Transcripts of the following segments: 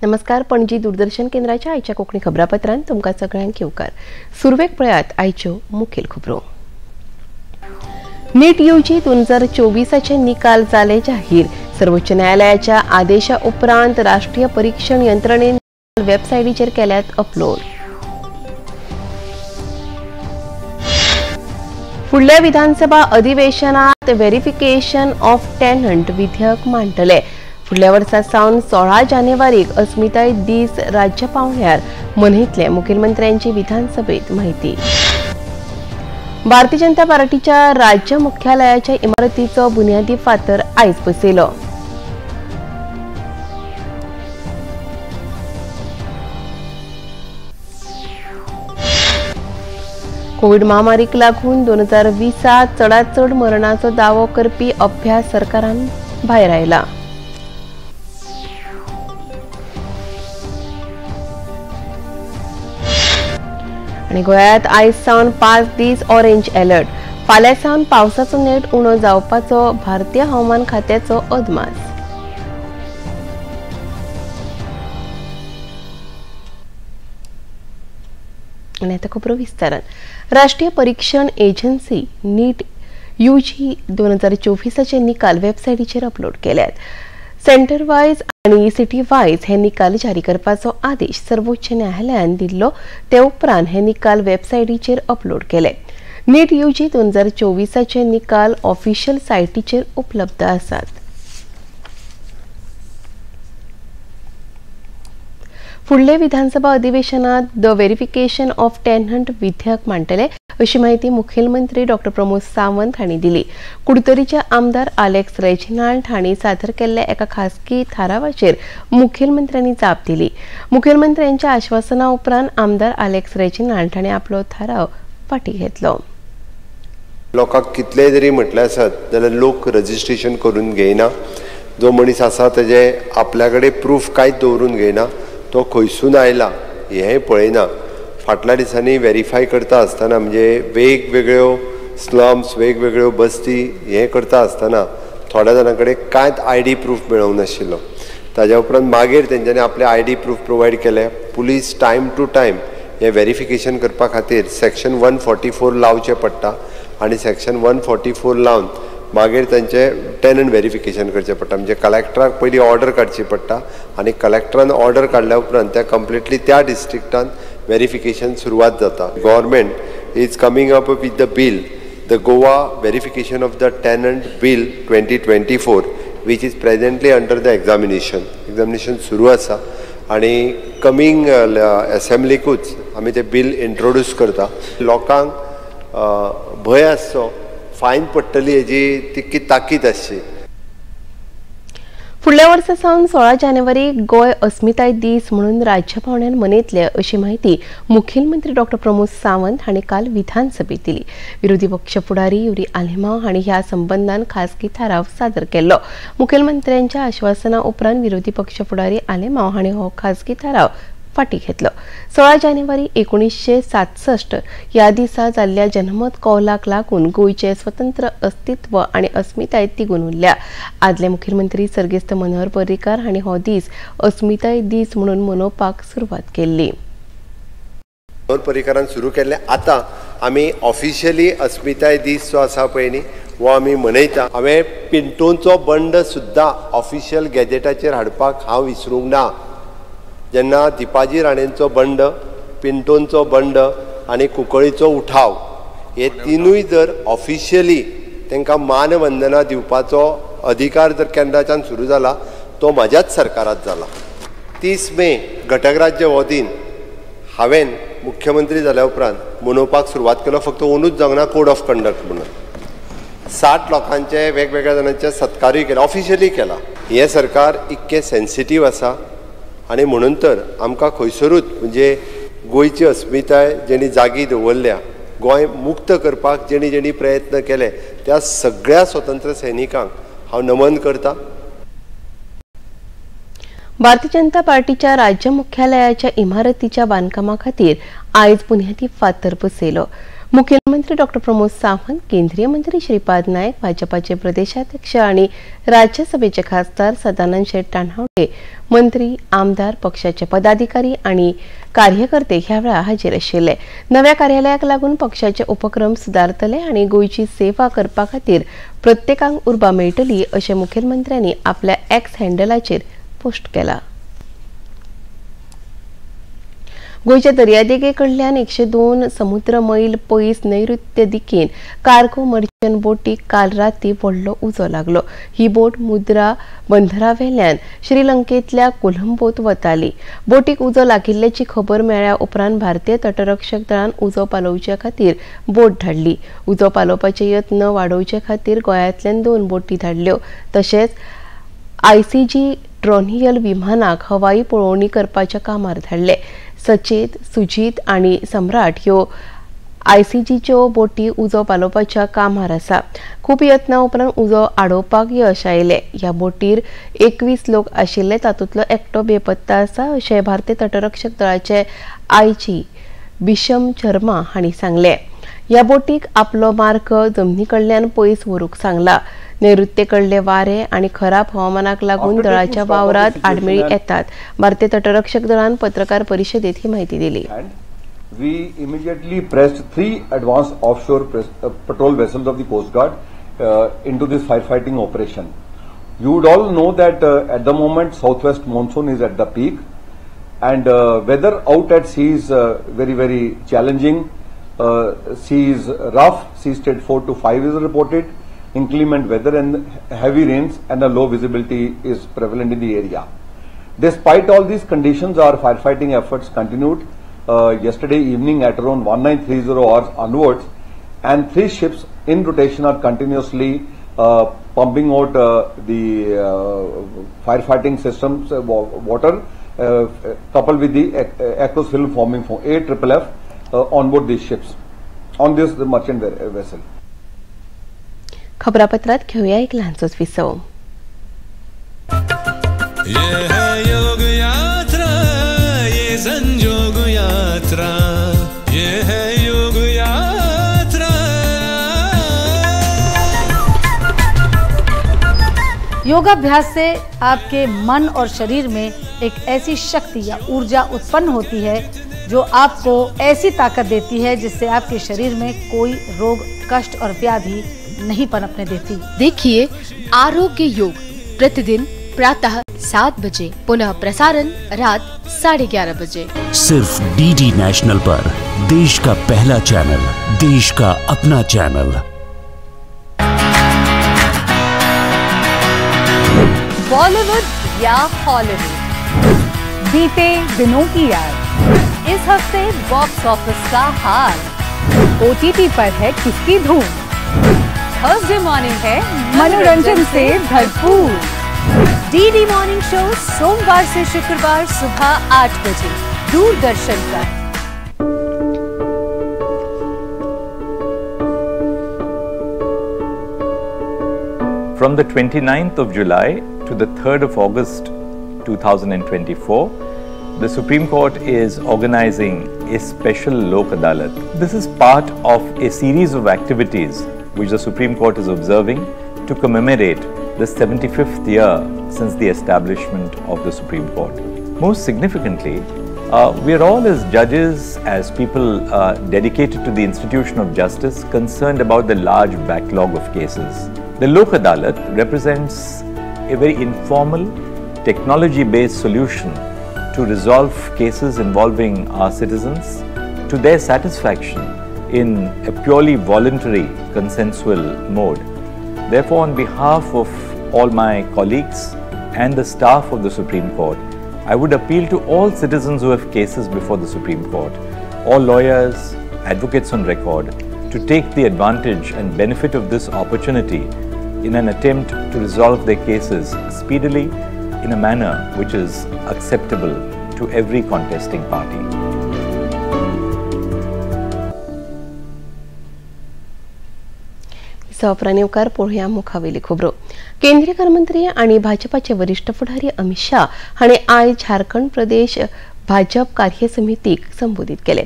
नमस्कार, पणजी दूरदर्शन केंद्राच्या आयच्या कोंकणी खबरापत्रांत तुमकां सगळ्यांक येवकार. सुरवेक पळयात आयच्यो मुखेल खबरो. नीट यूजी 2024 निकाल जाले जाहीर. सर्वोच्च न्यायालयाच्या आदेशा उपरांत राष्ट्रीय परीक्षण यंत्रणेन वेबसायटीचेर केल्यात अपलोड. फुडल्या विधानसभा अधिवेशनात व्हेरिफिकेशन ऑफ टेनंट विधेयक मांडटले. फुडल्या वर्सा सावन 16 जानेवारीक अस्मिताय दीस राज्य पावंड्यार मनयतले, मुखेलमंत्र्यांची विधानसभेत माहिती. भारतीय जनता पार्टीच्या राज्य मुख्यालयाच्या इमारतीचो बुन्यादी फातर आयज बसयलो. कोविड महामारीक लागून 2020 चडात चड मरणाचो दावो करपी अभ्यास सरकारान भायर आयला. आनी गोंयांत आयज सावन 5 दीस ऑरेंज अलर्ट. फाल्यां सावन पावसाचो नेट उणो जावपाचो भारतीय हवामान खात्याचो अदमास. आनी आतां खबरो विस्तारान. राष्ट्रीय परीक्षण एजन्सी नीट यूजी 2024 निकाल वेबसायटीचेर अपलोड केल्यात. सेंटर वायज आनी सिटी वायज हे निकाल जारी करपाचो आदेश सर्वोच्च न्यायालयान दिल्लो. ते उपरांत हे निकाल वेबसायटीचेर अपलोड केले. नीट यूजी 2024 निकाल ऑफिशियल सायटीचेर उपलब्ध आसात. फुडले विधानसभा अधिवेशनात the verification of tenant विधेयक मांडटले, अशी माहिती मुखेलमंत्री डॉ प्रमोद सावंत हांणी दिली. कुडतरीचे आमदार आलेक्स रेजिनाल्ड हांणी सादर केल्ल्या एका खासगी थारावाचेर मुखेलमंत्र्यांनी जाप दिली. मुखेलमंत्र्यांच्या आश्वासना उपरांत आमदार आलेक्स रेजिनाल्ड हांणी आपलो थाराव फाटीं घेतलो. लोकांक कितलेय जरी म्हटलें आसत जाल्यार लोक रजिस्ट्रेशन करून घेयना. जो मनीस आसा तेजे आपल्या कडेन प्रूफ कांयच दवरून घेयना, तो खंयसून आयला हें पळयना. फाटल्या दिसांनी वेरीफाय करता आसतना, म्हणजे वेगवेगळ्यो स्लम्स, वेगवेगळ्यो बस्ती हें करता आसतना थोड्या जाणां कडेन कांयच I D proof मेळोंक नाशिल्लो. ताज्या उपरांत मागीर तेंच्यांनी आपले I D proof provide केले. पुलीस टायम टू टायम हें वेरीफिकेशन करपा खातीर सेक्शन 144 लावचें पडटा आनी सेक्शन 144 लावन मागीर तांचे टेनंट वेरीफिकेशन करचें पडटा. म्हणजे कलेक्टराक पयलीं ऑर्डर काडची पडटा आनी कलेक्टरान ऑर्डर काडल्या उपरांत त्या कंप्लिटली त्या डिस्ट्रिक्टान वेरीफिकेशन सुरवात जाता. Government is coming up with the bill, the Goa verification of the tenant bill 2024, which is presently under the examination. Examination सुरू आसा आनी कमींग एसेंब्लीकूच आमी तें बील इंट्रोड्यूस करता. लोकांक भंय आसचो, फायन पडटली हेजी तितकी ताकीद आसची. फुडल्या वर्सा सावन 16 जानेवारी गोंय अस्मिताय दीस म्हणून राज्य पावंड्यार मनयतले, अशी माहिती मुखेलमंत्री डॉ प्रमोद सावंत हांणी काल विधानसभेत दिली. विरोधी पक्ष फुडारी युरी आलेमाव हांणी ह्या संबंदान खासगी थाराव सादर केल्लो. मुखेलमंत्र्यांच्या आश्वासना उपरांत विरोधी पक्ष फुडारी आलेमाव हांणी हो खासगी थाराव फाटीं घेतलो. 16 जानेवारी 1967 ह्या दिसा जाल्ल्या जनमत कौलाक लागून गोंयचें स्वतंत्र अस्तित्व आनी अस्मिताय तिगून उरल्या. आदले मुखेलमंत्री सर्गेस्त मनोहर पर्रीकार हांणी हो दीस अस्मिताय दीस म्हणून मनोवपाक सुरवात केल्ली. मनोहर पर्रीकारान सुरू केल्लें. आतां आमी ऑफिशियली अस्मिताय दीस जो आसा पळय न्ही हो आमी मनयता. हांवें पिंटोंचो बंड सुद्दां ऑफिशियल गॅजेटाचेर हाडपाक हांव विसरूंक ना. जेन्ना दिपाजी राणेंचो बंड, पिंटोंचो बंड आनी कुंकळीचो उठाव हे तिनूय जर ऑफिशियली तांकां मानवंदना दिवपाचो अधिकार जर केन्नाच्यान सुरू जाला तो म्हाज्याच सरकारांत जाला. 30 मे घटक राज्य हो दिन हांवें मुख्यमंत्री जाल्या उपरांत मनोवपाक सुरवात केलो. फक्त ओनूच जावंक ना, कोड ऑफ कंडक्ट म्हणून 60 लोकांचे वेगवेगळ्या जाणांचे सत्कारूय केला, ऑफिशियली केला. हें सरकार इतकें सेन्सिटीव आसा आनी म्हणून तर आमकां खंयसरूच म्हणजे गोंयची अस्मिताय जेणी जागी दवरल्या, गोंय मुक्त करपाक जेणी जेणी प्रयत्न केले त्या सगळ्या स्वतंत्र सैनिकांक हांव नमन करता. भारतीय जनता पार्टीच्या राज्य मुख्यालयाच्या इमारतीच्या बांदकामा खातीर आयज बुन्यादी फातर बसयलो. मुख्यमंत्री डॉ प्रमोद सावंत, केंद्रीय मंत्री श्रीपाद नायक, भाजपाचे प्रदेशाध्यक्ष आणि राज्यसभेचे खासदार सदानंद शेट तान्हावडे, मंत्री, आमदार, पक्षाचे पदाधिकारी आणि कार्यकर्ते ह्या वेळार हाजीर आशिल्ले. नव्या कार्यालयाक लागून पक्षाचे उपक्रम सुदारतले आणि गोंयची सेवा करपा खातीर प्रत्येकांक उर्बा मेळटली अशें मुखेलमंत्र्यांनी आपल्या एक्स हँडलाचेर पोस्ट केला. गोंयच्या दर्यादेगे कडल्यान 102 समुद्र मैल पयस नैऋत्य दिकेन कार्गो मर्चंट बोटीक काल राती व्हडलो उजो लागलो. ही बोट मुद्रा बंदरावेल्यान श्रीलंकेंतल्या कोलंबोत वताली. बोटीक उजो लागिल्ल्याची खबर मेळ्ळ्या उपरांत भारतीय तटरक्षक दळान उजो पालोवचे खातीर बोट धाडली. उजो पालोवपाचे यत्न वाडोवचे खातीर गोंयांतल्यान 2 बोटी धाडल्यो. तशेंच आयसीजी ड्रोनियल विमानाक हवाई पळोवणी करपाच्या कामार धाडले. सचेत, सुजीत आणि सम्राट ह्यो आयसीजीच्यो बोटी उजो पालोवपाच्या कामार आसा. खूब यत्ना उपरांत उजो आडोवपाक यश आयलें. ह्या बोटीर 21 लोक आशिल्ले, तातूंतलो एकटो बेपत्ता आसा अशें भारतीय तटरक्षक दळाचे आयजी बिशम शर्मा हांणी सांगलें. ह्या बोटीक आपलो मार्ग जमनी कडल्यान पयस व्हरूंक सांगला. नैऋत्येकडले वारे आणि खराब हवामानाक लागून दळाच्या वावरात आडमेळी येतात. भारतीय तटरक्षक दळान पत्रकार परिषदेत ही माहिती दिली. We immediately pressed 3 advanced offshore patrol vessels of the Coast Guard into this firefighting operation. You would all know that at the moment southwest monsoon is at the peak and weather out at sea is very, very challenging. Sea is rough, sea state 4 to 5 is reported. Inclement weather and heavy rains and a low visibility is prevalent in the area. Despite all these conditions, our firefighting efforts continued yesterday evening at around 1930 hours onwards, and 3 ships in rotation are continuously pumping out the firefighting systems water coupled with the aqueous film forming foam AFFF on board these ships, on this the merchant vessel. खबरापत्रात घेऊया एक लहानसोच विसव. ये है योग यात्रा, ये संजोग यात्रा, ये है योग यात्रा. योगाभ्यास से आपके मन और शरीर में एक ऐसी शक्ति या ऊर्जा उत्पन्न होती है जो आपको ऐसी ताकत देती है जिससे आपके शरीर में कोई रोग, कष्ट और व्याधि नहीं पनपने देती। देखिए आरोग्य योग प्रतिदिन प्रातः 7 बजे, पुनः प्रसारण रात 11:30 बजे, सिर्फ डीडी नेशनल पर। देश का पहला चैनल, देश का अपना चैनल। बॉलीवुड या हॉलीवुड, बीते दिनों की याद, इस हफ्ते बॉक्स ऑफिस का हाल, ओटीटी पर है किसकी धूम, थर्सडे मॉर्निंग है मनोरंजन से भरपूर। डीडी मॉर्निंग शो सोमवार से शुक्रवार सुबह 8 बजे दूरदर्शन पर। From the 29th of July to the 3rd of August 2024, the Supreme Court is organizing a special Lok Adalat. This is part of a series of activities which the Supreme Court is observing to commemorate the 75th year since the establishment of the Supreme Court. Most significantly, we are all as judges, as people dedicated to the institution of justice, concerned about the large backlog of cases. The Lok Adalat represents a very informal, technology-based solution to resolve cases involving our citizens to their satisfaction in a purely voluntary, consensual mode. Therefore, on behalf of all my colleagues and the staff of the Supreme Court, I would appeal to all citizens who have cases before the Supreme Court, all lawyers, advocates on record, to take the advantage and benefit of this opportunity in an attempt to resolve their cases speedily in a manner which is acceptable to every contesting party. उपरांत पळोवया मुखावेली खबरो. केंद्रीय गृहमंत्री आनी भाजपाचे वरिष्ठ फुडारी अमित शाह हांणी आयज झारखंड प्रदेश भाजप कार्य समितीक संबोधीत केले.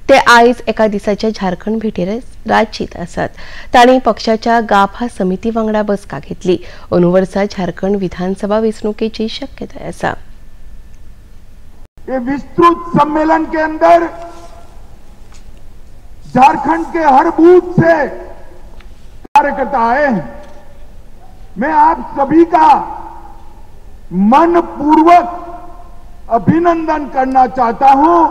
ते आयज एका दिसाच्या झारखंड भेटीर रांचीत आसात. तांणी पक्षाच्या गाभा समिती वांगडा बसका घेतली. अंदू वर्सा झारखंड विधानसभा वेंचणुकेची शक्यताय आसा. ये विस्तृत सम्मेलन के अंदर झारखंड के हर बूथ से कार्यकर्ता आए हैं. मैं आप सभी का मन पूर्वक अभिनंदन करना चाहता हूं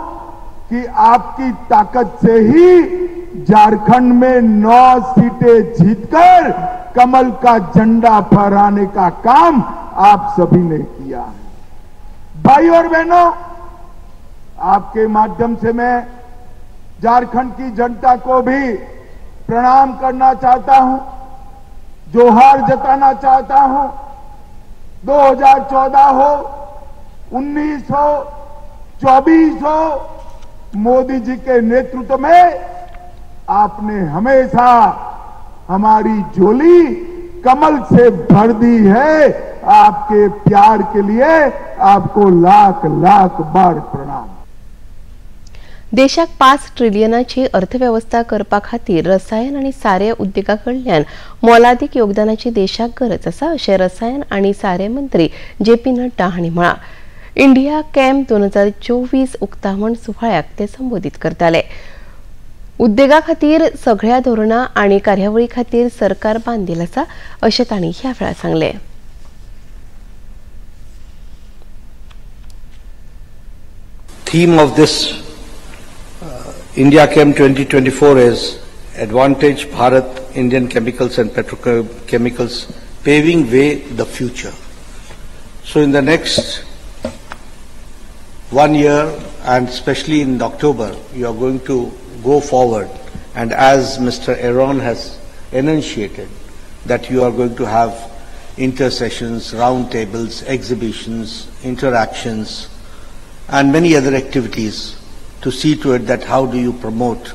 कि आपकी ताकत से ही झारखंड में 9 सीटें जीतकर कमल का झंडा फहराने का काम आप सभी ने किया है. भाई और बहनों, आपके माध्यम से मैं झारखंड की जनता को भी प्रणाम करना चाहता हूं, जोहार जताना चाहता हूं. 2014 हो, 19 हो, 24 हो, मोदी जी के नेतृत्व में आपने हमेशा हमारी झोली कमल से भर दी है. आपके प्यार के लिए आपको लाख लाख बार प्रणाम. देशाक 5 ट्रिलियनाची अर्थवेवस्था करपा खातीर रसायन आनी सारे उद्देगा कडल्यान मोलादीक योगदानाची देशाक गरज आसा अशें रसायन आनी सारे मंत्री जे पी नड्डा हांणी म्हळां. इंडिया कॅम्प 2024 उक्तावण सुवाळ्याक ते संबोधीत करताले. उद्देगा खातीर सगळ्या धोरणां आनी कार्यावळी खातीर सरकार बांदील आसा अशें तांणी ह्या वेळार सांगलें. Theme of this India Chem 2024 is Advantage Bharat Indian Chemicals and Petrochemicals Paving Way the Future. So in the next 1 year and especially in October, you are going to go forward, and as Mr. Aaron has enunciated, that you are going to have intersessions, round tables, exhibitions, interactions and many other activities to see to it that how do you promote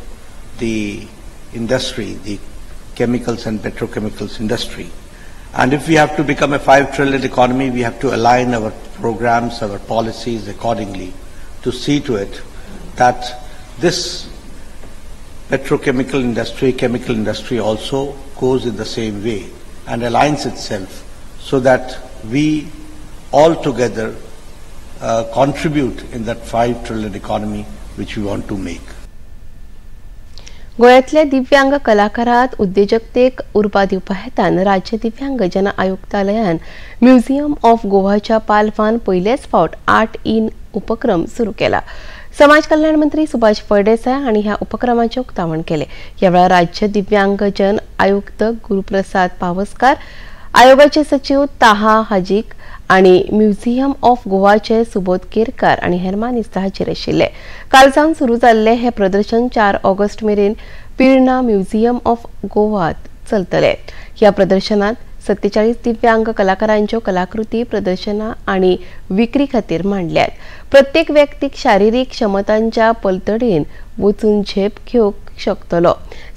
the industry, the chemicals and petrochemicals industry. And if we have to become a 5 trillion economy, we have to align our programs, our policies accordingly to see to it that this petrochemical industry, chemical industry also goes in the same way and aligns itself so that we all together contribute in that 5 trillion economy which we want to make. गोव्यांतल्या दिव्यांग कलाकारांत उद्देजकतेक उर्बा दिवपा हेतान राज्य दिव्यांग जन आयुक्तालयान museum of गोवाच्या पालवान पयलेच फावट art in उपक्रम सुरू केला. समाज कल्याण मंत्री सुभाष फळदेसाय हांणी ह्या उपक्रमाचें उक्तावण केलें. ह्या वेळार राज्य दिव्यांग जन आयुक्त गुरुप्रसाद पावसकार, आयोगाचे सचिव ताहा हाजीक आणि म्युझियम ऑफ गोवाचे सुबोध केरकार आणि हेर मानेस्त हाजीर आशिल्ले. काल सावन सुरू जाल्ले हे प्रदर्शन 4 ऑगस्ट मेरेन पिर्णा म्युझियम ऑफ गोवात चलतले. ह्या प्रदर्शनात 47 दिव्यांग कलाकारांच्यो कलाकृती प्रदर्शनां आनी विक्री खातीर मांडल्यात. प्रत्येक व्यक्तीक शारिरीक क्षमतांच्या पलतडीन वचून झेप घेवंक शकतलो,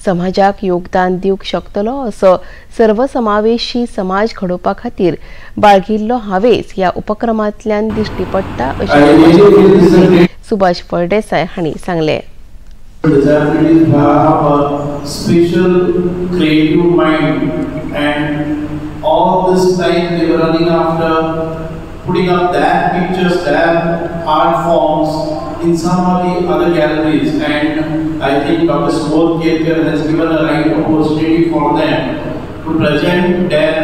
समाजाक योगदान दिवंक शकतलो असो सर्वसमावेशी समाज घडोवपा खातीर बाळगिल्लो हावेस ह्या उपक्रमांतल्यान दिश्टी पडटा अशें सुभाष फळदेसाय हांणी सांगलें. Disabilities have a special creative mind, and all this time they were running after putting up their pictures, their art forms in some of the other galleries, and I think Dr. Subodh Kerkar has given a right opportunity for them to present their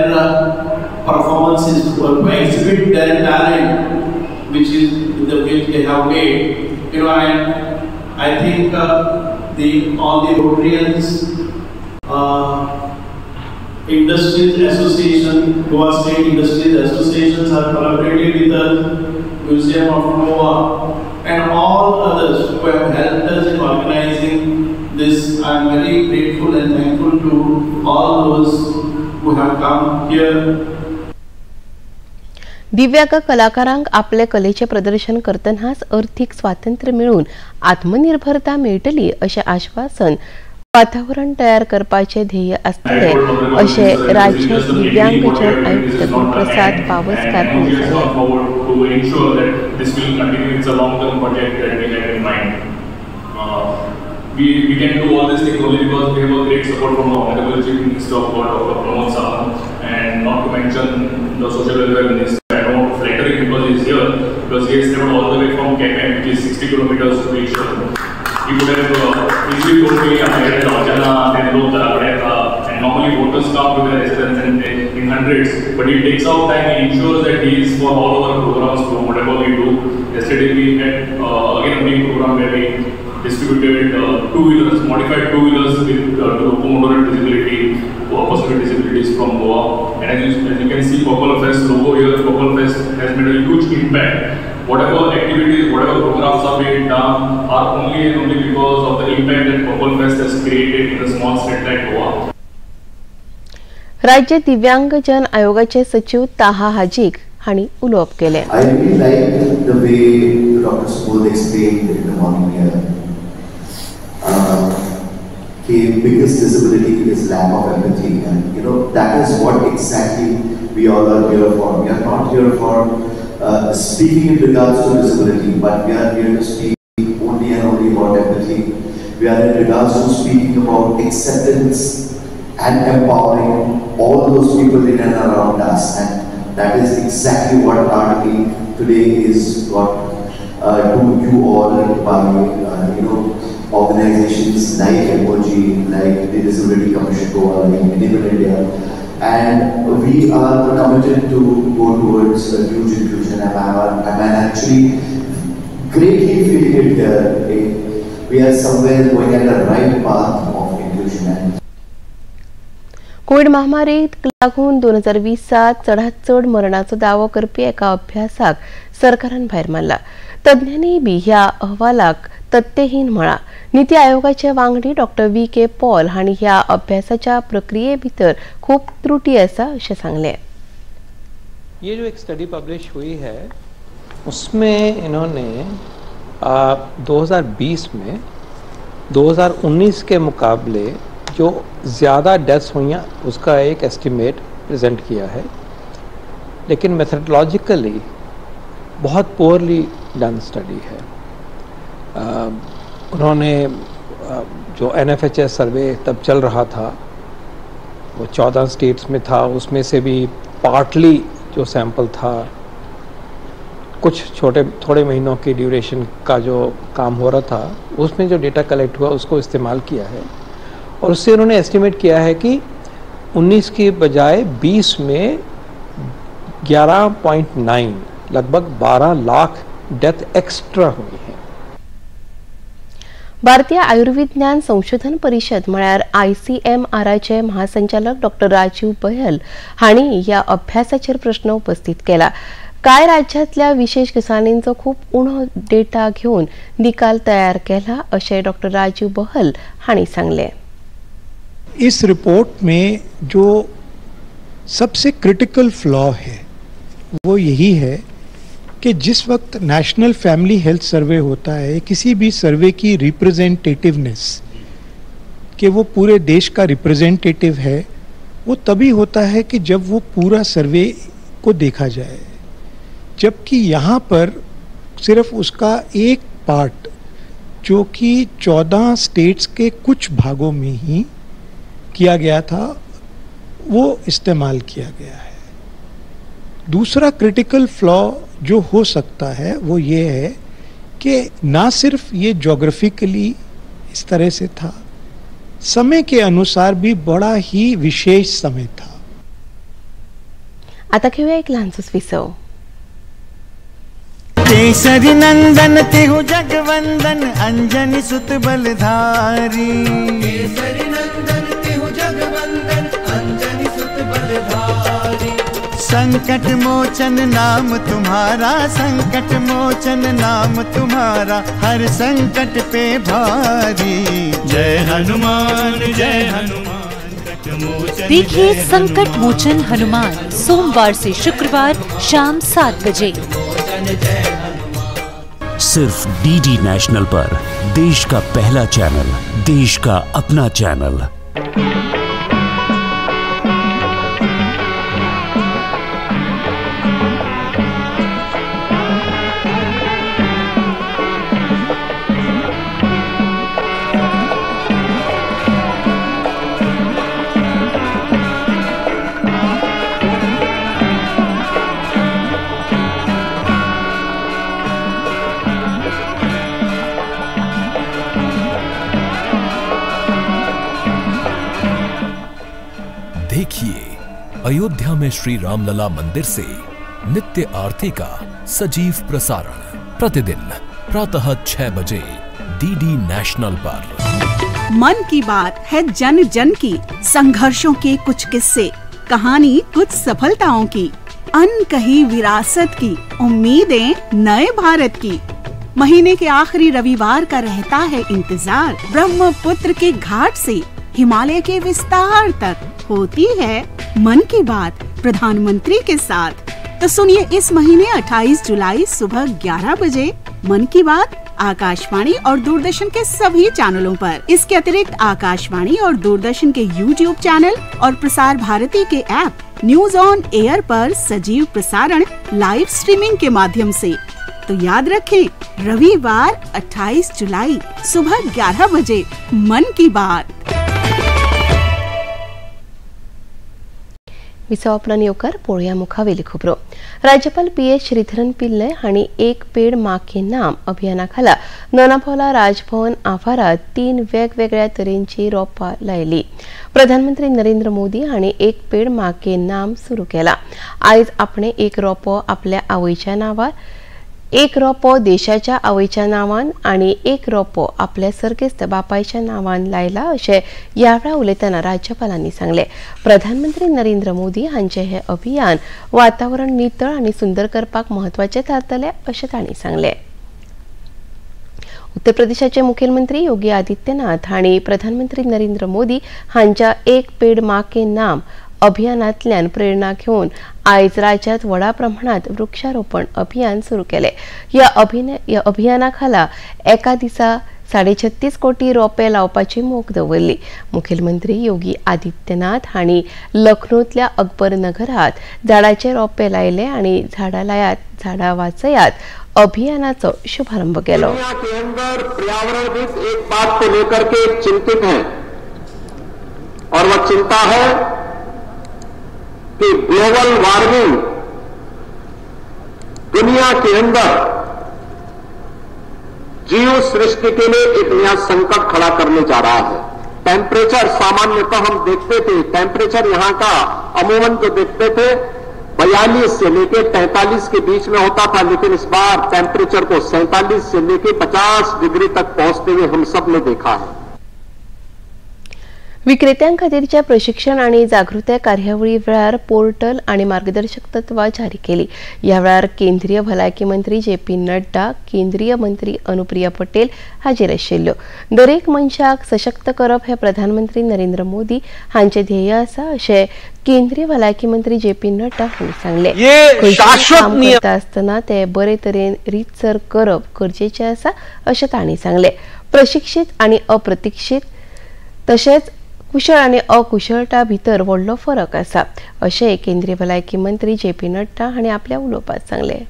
performances, to exhibit their talent, which is the which they have made. You know, and I think all the Rotarians, Industries Association, Goa State Industries Associations are collaborating with the Museum of Goa and all others who have helped us in organizing this. I am very grateful and thankful to all those who have come here. दिव्यांग कलाकारांक आपले कलेचे प्रदर्शन करतनाच अर्थीक स्वातंत्र्य मेळून आत्मनिर्भरता मेळटली अशें आश्वासन वातावरण तयार करपाचे ध्येय आसतले अशें राज्य दिव्यांगजन आयुक्त गुरुप्रसाद पावसकार हांणी सांगलें. We can do all these things only because we have a great support from the Honorable Chief Minister of Goa, Dr. Pramod Sawant, and not to mention the Social Welfare Minister. I don't want to flatter him because he is here, because he has traveled all the way from Quepem, which is 60 kilometers to reach here. He could have easily told me, I had and normally voters come to their residence and they, in hundreds, but he takes out time, he ensures that he is for all our programs, for whatever we do. Yesterday we had again a big program where we distributed two-wheelers, modified two-wheelers with to locomotor disability, person with disabilities from Goa. And as you can see, Purple Fest logo here, Purple Fest has made a huge impact. Whatever activities, whatever programs are being done are only and only because of the impact that Purple Fest has created in a small state like Goa. राज्य दिव्यांगजन आयोगाचे सचिव ताहा हाजीक हांणी उलोवप केलें. I really like the way Dr. Subodh explained in the morning here. The biggest disability is lack of empathy, and you know that is what exactly we all are here for. We are not here for speaking in regards to disability, but we are here to speak only and only about empathy. We are in regards to speaking about acceptance and empowering all those people in and around us, and that is exactly what RTE today is got to you all by you know, organizations like MOG, like the Disability Commission Goa, like Enable India, and we are committed to go towards a huge inclusion. I'm actually greatly feeling it here. We are somewhere going at the right path of inclusion. And Covid महामारीक लागून 2020 चडात चड मरणाचो दावो करपी एका अभ्यासाक सरकारान भायर मारला. तज्ञांनी बी ह्या अहवालाक तथ्यहीन म्हळा. नीती आयोगाचे वांगडी डॉक्टर व्ही के पॉल हांणी ह्या अभ्यासाच्या प्रक्रिये भितर खूब त्रुटी आसा अशें सांगलें. ये जो एक स्टडी पब्लिश हुई है उसमें इन्होंने 2020 में 2019 के मुकाबले जो ज़्यादा डेथ्स हुई हैं उसका एक एस्टिमेट प्रेजेंट किया है, लेकिन मेथडोलॉजिकली बहुत पोअरली डन स्टडी है। उन्होंने जो NFHS सर्वे तब चल रहा था वो 14 स्टेट्स में था, उसमें से भी पार्टली जो सैंपल था कुछ छोटे थोड़े महीनों की ड्यूरेशन का जो काम हो रहा था उसमें जो डेटा कलेक्ट हुआ उसको इस्तेमाल किया है और उससे उन्होंने एस्टिमेट किया है कि 19 के बजाय 20 में 11.9 लगभग 12 लाख डेथ एक्स्ट्रा हुई है। भारतीय आयुर्विज्ञान संशोधन परिषद म्हळ्यार ICMRचे महासंचालक डॉक्टर राजीव बहल हांणी ह्या अभ्यासाचेर प्रश्न उपस्थित केला. कांय राज्यांतल्या विशेष गजालींचो खूब उणो डेटा घेवन निकाल तयार केला अशें डॉक्टर राजीव बहल हांणी सांगलें. इस रिपोर्ट में जो सबसे क्रिटिकल फ्लॉ है वो यही है कि जिस वक्त नेशनल फैमिली हेल्थ सर्वे होता है, किसी भी सर्वे की रिप्रेजेंटेटिवनेस कि वो पूरे देश का रिप्रेजेंटेटिव है, वो तभी होता है कि जब वो पूरा सर्वे को देखा जाए, जबकि यहाँ पर सिर्फ उसका एक पार्ट जो कि 14 स्टेट्स के कुछ भागों में ही किया गया था वो इस्तेमाल किया गया है। दूसरा क्रिटिकल फ्लॉ जो हो सकता है वो ये है कि ना सिर्फ ये ज्योग्राफिकली इस तरह से था, समय के अनुसार भी बड़ा ही विशेष समय था। आता घेऊया एक लहानसोच विसव। केसरी नंदन तिहु जगवंदन अंजनी सुत बलधारी, केसरी नंदन तिहु जगवंदन अंजनी सुत बलधारी, संकट मोचन नाम तुम्हारा, संकट मोचन नाम तुम्हारा, हर संकट पे भारी, जय हनुमान जय हनुमान। देखिए संकट मोचन हनुमान सोमवार से शुक्रवार शाम 7 बजे सिर्फ डीडी नेशनल पर, देश का पहला चैनल, देश का अपना चैनल। देखिए अयोध्या में श्री रामलला मंदिर से नित्य आरती का सजीव प्रसारण प्रतिदिन प्रातः 6 बजे डीडी नेशनल पर। मन की बात है जन जन की, संघर्षों के कुछ किस्से, कहानी कुछ सफलताओं की, अनकही विरासत की, उम्मीदें नए भारत की। महीने के आखिरी रविवार का रहता है इंतजार। ब्रह्मपुत्र के घाट से हिमालय के विस्तार तक होती है मन की बात प्रधानमंत्री के साथ। तो सुनिए इस महीने 28 जुलाई सुबह 11 बजे मन की बात आकाशवाणी और दूरदर्शन के सभी चैनलों पर। इसके अतिरिक्त आकाशवाणी और दूरदर्शन के YouTube channel और प्रसार भारती के ऐप न्यूज ऑन एयर पर सजीव प्रसारण लाइव स्ट्रीमिंग के माध्यम से। तो याद रखें, रविवार 28 जुलाई सुबह 11 बजे मन की बात। विसव उपरांत येवकार पळोवया मुखावेली खबरो। राज्यपाल पी.एस. श्रीधरन पिल्लय हांणी एक पेड माँ के नाम अभियाना खाला दोनापावला राजभवन आवारात 3 वेगवेगळ्या तरेंची रोपां लायली। प्रधानमंत्री नरेंद्र मोदी हांणी एक पेड माँ के नाम सुरू केला। आयज आपणे एक रोपो आपल्या आवयच्या नांवार, एक रोपो देशाच्या आवयच्या नांवान आनी एक रोपो आपल्या सर्गेस्त बापायच्या नांवान लायला अशें ह्या वेळार उलयतना राज्यपालांनी सांगलें। प्रधानमंत्री नरेंद्र मोदी हांचें हें अभियान वातावरण नितळ आनी सुंदर करपाक म्हत्वाचें थारतलें अशें तांणी सांगलें। उत्तर प्रदेशाचे मुखेलमंत्री योगी आदित्यनाथ हांणी प्रधानमंत्री नरेंद्र मोदी हांच्या एक पेड माँ के नाम अभियानांतल्यान प्रेरणा घेवन आयज राज्यात व्हडा प्रमाणात वृक्षारोपण अभियान सुरू केले। ह्या अभियाना खाला एका दिसा 36.5 कोटी रोपे लावपाची मोख दवरली। मुखेलमंत्री योगी आदित्यनाथ हांणी लखनौतल्या अकबर नगरात झाडाचे रोपे लायले आनी झाडां लायात झाडां वाचयात अभियानाचो शुभारंभ केलो। दुनिया के अंदर पर्यावरणविद एक बात को लेकर के चिंतित हैं और वह चिंता है कि ग्लोबल वार्मिंग दुनिया के अंदर जीव सृष्टि के लिए एक नया संकट खड़ा करने जा रहा है। टेम्परेचर सामान्यतः हम देखते थे, टेम्परेचर यहां का अमूमन जो देखते थे 42 से लेकर 43 के बीच में होता था, लेकिन इस बार टेम्परेचर को 47 से लेकर 50 डिग्री तक पहुंचते हुए हम सब ने देखा है। विक्रेत्यां खातीरच्या प्रशिक्षण आनी जागृताय कार्यावळी वेळार पोर्टल आनी मार्गदर्शक तत्वां जारी केली। ह्या वेळार केंद्रीय भलायकी मंत्री जे.पी. नड्डा, केंद्रीय मंत्री अनुप्रिया पटेल हाजीर आशिल्ल्यो। दरेक मनशाक सशक्त करप हें प्रधानमंत्री नरेंद्र मोदी हांचें ध्येय आसा अशें केंद्रीय भलायकी मंत्री जे.पी. नड्डा हांणी सांगलें। काम करता आसतना ते बरे तरेन रितसर करप गरजेचें आसा अशें तांणी सांगलें। प्रशिक्षीत आनी अप्रतिक्षीत तशेंच कुशळ आनी अकुशळटा भितर व्हडलो फरक आसा अशें केंद्रीय भलायकी मंत्री जे.पी. नड्डा हांणी आपल्या उलोवपात सांगलें।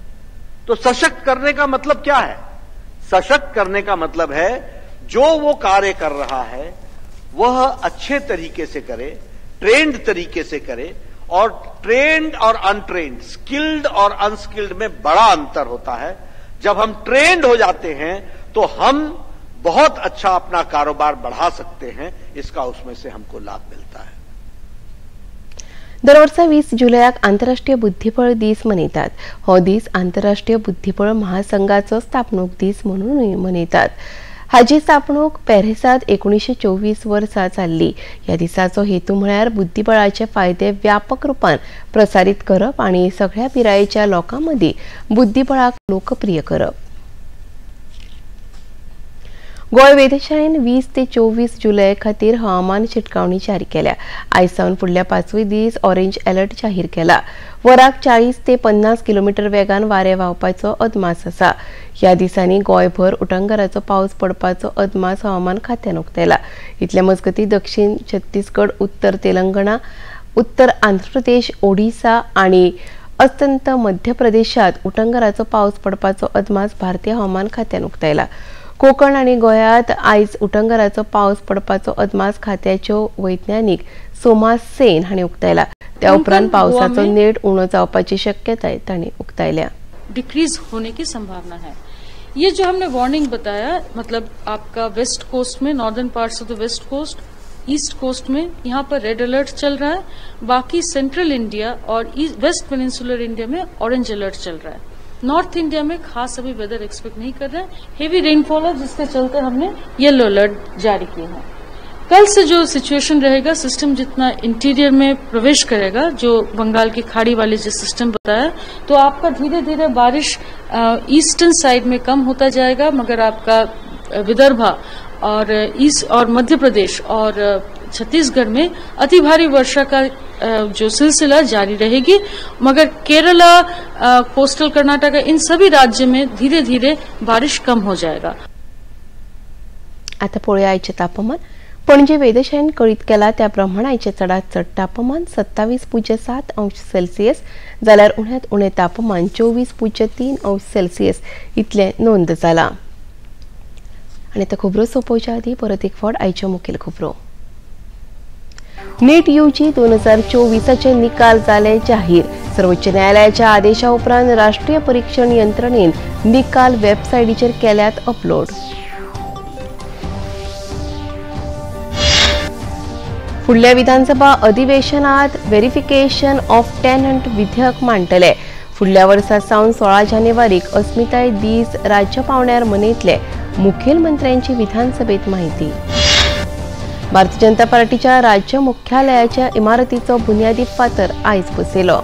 तो सशक्त करने का मतलब क्या है? सशक्त करने का मतलब है जो वो कार्य कर रहा है वह अच्छे तरीके से करे, ट्रेंड तरीके से करे। और ट्रेंड और अनट्रेंड, स्किल्ड और अनस्किल्ड में बड़ा अंतर होता है। जब हम ट्रेंड हो जाते हैं तो हम बहुत अच्छा अपना कारोबार बढ़ा सकते हैं, इसका उसमें से हमको लाभ मिलता है। दर वर्सा 20 जुलयाक आंतरराष्ट्रीय बुद्धिबळ दीस मनयतात। हो दीस आंतरराष्ट्रीय बुद्धिबळ महासंघाचो स्थापणूक दीस म्हणूनय मनयतात। हाजी स्थापणूक पॅरिसांत 1924 वर्सा जाल्ली। ह्या दिसाचो हेतू म्हळ्यार बुद्धिबळाचे फायदे व्यापक रुपान प्रसारीत करप आनी सगळ्या पिरायेच्या लोकां मदीं बुद्धिबळाक लोकप्रिय करप। गोंय वेधशाळेन 20 ते 24 जुलय खातीर हवामान शिटकावणी जारी केल्या। आयज सावन फुडल्या 5 दीस ऑरेंज अलर्ट जाहीर केला। वराक 40 ते 50 किलोमीटर वेगान वारें व्हांवपाचो अदमास आसा। ह्या दिसांनी गोंयभर उटंगाराचो पावस पडपाचो अदमास हवामान खात्यान उक्तायला। इतल्या मजगतीं दक्षिण छत्तीसगड, उत्तर तेलंगणा, उत्तर आंध्र प्रदेश, ओडिसा आनी अस्तंत मध्य प्रदेशात उटंगाराचो पावस पडपाचो अदमास भारतीय हवामान खात्यान उक्तायला। कोकण आनी गोंयांत आयज उटंगाराचो पावस पडपाचो अदमास खात्याच्यो वैज्ञानिक सोमा सेन हांणी उक्तायला। त्या उपरांत पावसाचो नेट उणो जावपाची शक्यताय तांणी उक्तायल्या। डिक्रीज होने की संभावना है। ये जो हमने वार्निंग बताया, मतलब आपका वेस्ट कोस्ट में, northern parts of the west coast, east coast में यहाँ पर रेड अलर्ट चल रहा है। बाकी सेंट्रल इंडिया और वेस्ट पेनिनसुलर इंडिया में ऑरेंज अलर्ट चल रहा है। नॉर्थ इंडिया में खास अभी वेदर एक्सपेक्ट नहीं कर रहे हैं। हेवी रेनफॉल है जिसके चलते हमने येलो अलर्ट जारी किए हैं। कल से जो सिचुएशन रहेगा, सिस्टम जितना इंटीरियर में प्रवेश करेगा, जो बंगाल की खाड़ी वाले जो सिस्टम बताया, तो आपका धीरे धीरे बारिश ईस्टर्न साइड में कम होता जाएगा, मगर आपका विदर्भा और ईस्ट और मध्य प्रदेश और छत्तीसगढ़ में अति भारी वर्षा का जो सिलसिला जारी रहेगी। मगर केरला, कोस्टल कर्नाटक, इन सभी राज्य में धीरे धीरे बारिश कम हो जाएगा। आता पळोवया आयचें तापमान। पणजे वेधशाळेन कळीत केला त्या प्रमाण आयचें चडांत चड तापमान 27.7 अंश सेल्सियस जाल्यार उण्यांत उणें तापमान 24.3 अंश सेल्सियस इतलें नोंद जालां। आनी आतां खबरो सोंपोवच्या आदीं परत एक फावट आयच्यो मुखेल खबरो। नीट यूजी 2024 निकाल जाले जाहीर। सर्वोच्च न्यायालयाच्या आदेशा उपरांत राष्ट्रीय परीक्षण यंत्रणेन निकाल वेबसायटीचेर केल्यात अपलोड। फुडल्या विधानसभा अधिवेशनात व्हेरिफिकेशन ऑफ टेनंट विधेयक मांडटले। फुडल्या वर्सा सावन 16 जानेवारीक अस्मिताय दीस राज्य पावंड्यार मनयतले, मुखेलमंत्र्यांची विधानसभेत माहिती। भारतीय जनता पार्टीच्या राज्य मुख्यालयाच्या इमारतीचो बुन्यादी फातर आयज बसयलो।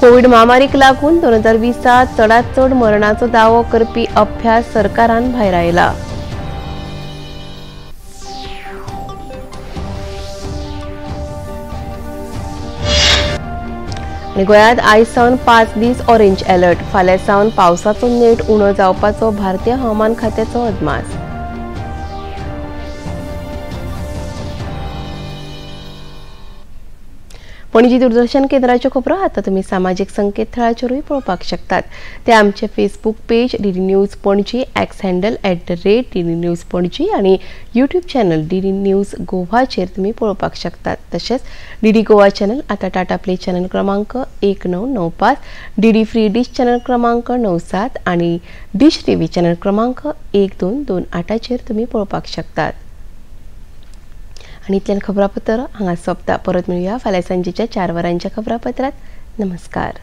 कोविड महामारीक लागून 2020 चडांत चड मरणाचो दावो करपी अभ्यास सरकारान भायरायला। आनी गोंयांत आयज सावन 5 दीस ऑरेंज अलर्ट। फाल्यां सावन पावसाचो नेट उणो जावपाचो भारतीय हवामान खात्याचो अदमास। पणजी दूरदर्शन केंद्राच्यो खबरो आतां तुमी सामाजीक संकेतथळाचेरूय पळोवपाक शकतात। ते आमचे Facebook page DD news Panaji, X handle @DD news Panaji आनी यूट्यूब चॅनल डीडी न्यूज गोवाचेर तुमी पळोवपाक शकतात। तशेंच डीडी गोवा चॅनल आतां टाटा प्ले चॅनल क्रमांक 1995, डीडी फ्री डिश चॅनल क्रमांक 97 आनी डिश टीव्ही चॅनल क्रमांक 1228चेर तुमी पळोवपाक शकतात। आनी इतल्यान खबरापत्र हांगा सोंपता। परत मेळुया फाल्यां सांजेच्या 4 वरांच्या खबरापत्रांत। नमस्कार।